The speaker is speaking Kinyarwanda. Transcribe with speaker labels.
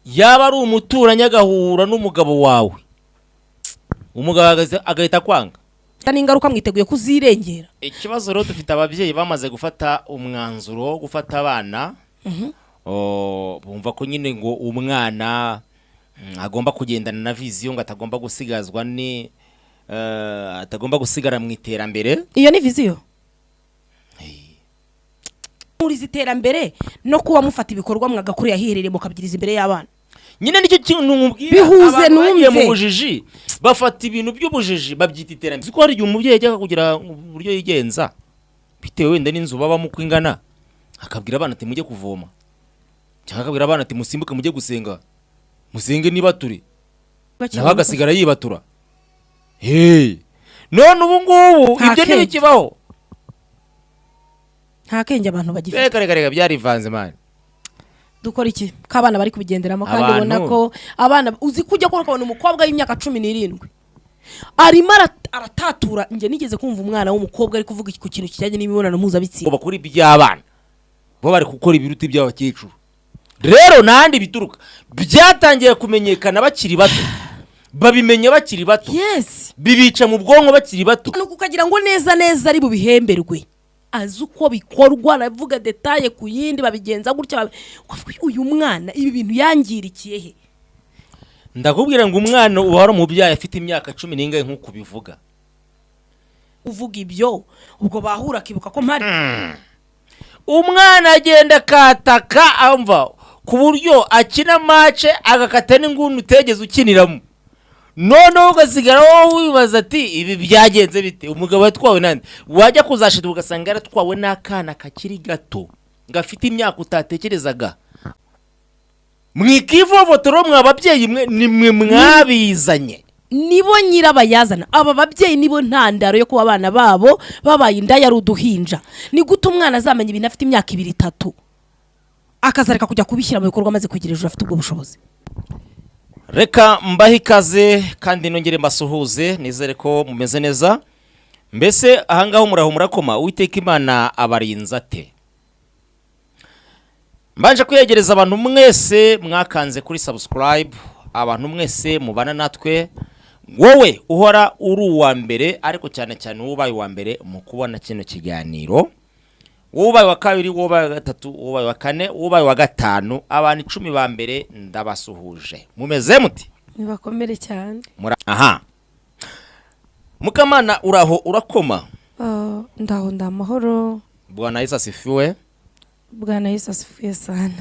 Speaker 1: Yaba ari umuturanyi agahura n'umugabo wawe, umugabo agahita kwanga.
Speaker 2: N'ingaruka mwiteguye kuzirengera.
Speaker 1: Ikibazo rero, dufite ababyeyi bamaze gufata umwanzuro wo gufata abana. Oh, bumva ko nyine ngo umwana agomba kugendana na vision, ngo atagomba gusigazwa ni atagomba gusigara mu iterambere.
Speaker 2: Iyo ni vision muriza iterambere no kuba mufata ibikorwa mwagakoreye ahiherereye, mukabyiriza imbere y'abana.
Speaker 1: Nyine nicyo kintu nkubwira.
Speaker 2: Bihuze.
Speaker 1: Abantu bagiye mu
Speaker 2: Numve.
Speaker 1: bujiji, bafata ibintu by'ubujiji babyita iterambere. Uzi ko hari igihe umubyeyi ajya kugira uburyo yigenza bitewe wenda n'inzu babamo uko ingana, akabwira abana ati: "Mujye kuvoma," cyangwa akabwira abana ati: "Musimbuke mujye gusenga, musenge nibature," nawe agasigara yibatura. Hey, none ubu ngubu
Speaker 2: Nta
Speaker 1: ibyo
Speaker 2: kenge.
Speaker 1: ntibikibaho.
Speaker 2: Nta kenge abantu bagifite.
Speaker 1: Reka reka reka, byarivanze man.
Speaker 2: Dukora iki ko abana bari kubigenderamo kandi
Speaker 1: Abantu-
Speaker 2: ubona ko abana, uzi ko ujya kubona ukabona umukobwa w'imyaka 17 arimo aratatura. Njye nigeze kumva umwana w'umukobwa ari kuvuga ku kintu kijyanye n'imibonano mpuzabitsina.
Speaker 1: Ngo bakora iby'abana, bo bari gukora ibiruta iby'abakecuru. Rero n'ahandi bituruka, byatangiye kumenyekana bakiri bato, babimenya bakiri bato, bibica mu bwonko bakiri bato.
Speaker 2: Nuko ukagira ngo neza neza ari bubihemberwe, azi uko bikorwa, aravuga détail ku yindi, babigenza gutya, ukavuga, uyu mwana ibi bintu yangirikiye he?
Speaker 1: Ndakubwira ngo umwana uba umubyaye afite imyaka cumi n'ingahe nk'uko ubivuga.
Speaker 2: Uvuga ibyo, ubwo bahura akibuka ko mpari.
Speaker 1: Umwana agenda akataka amva ku buryo akina match agakata n'inguni utegeze ukiniramo, noneho ugasigara wowe wibaza ati: "Ibi byagenze bite? Umugabo yatwawe nande?" Wajya kuzashira ugasanga yaratwawe n'akana kakiri gato gafite imyaka utatekerezaga. Mwikivovotero mwa babyeyi mwe, ni mwe mwabizanye.
Speaker 2: Nibo nyirabayazana. Aba babyeyi nibo ntandaro yo kuba abana babo babaye indaya ari uduhinja. Ni gute umwana azamenya ibintu afite imyaka 2, 3, akazareka kujya kubishyira mu bikorwa amaze kugira ejo afite ubwo bushobozi?
Speaker 1: Reka mbahe ikaze kandi nongere mbasuhuze, nizere ko mumeze neza. Mbese ahangaha muraho murakoma? Uwiteka Imana abarinze ate? Mbanje kwiyegereza abantu mwese mwakanze kuri subscribe, abantu mwese mubana natwe, wowe uhora uri uwa mbere, ariko cyane cyane wowe ubaye uwa mbere mu kubona kino kiganiro, wowe ubaye uwa kabiri, wowe ubaye uwa gatatu, wowe ubaye uwa kane, wowe ubaye uwa gatanu, abantu 10 ba mbere ndabasuhuje. Mumeze muti?
Speaker 3: Nibakomere cyane.
Speaker 1: Aha Mukamana, uraho urakoma?
Speaker 3: Ah, ndaho, ndamahoro.
Speaker 1: Bwana Yesu asifiwe.
Speaker 3: Bwana Yesu asifiwe sana.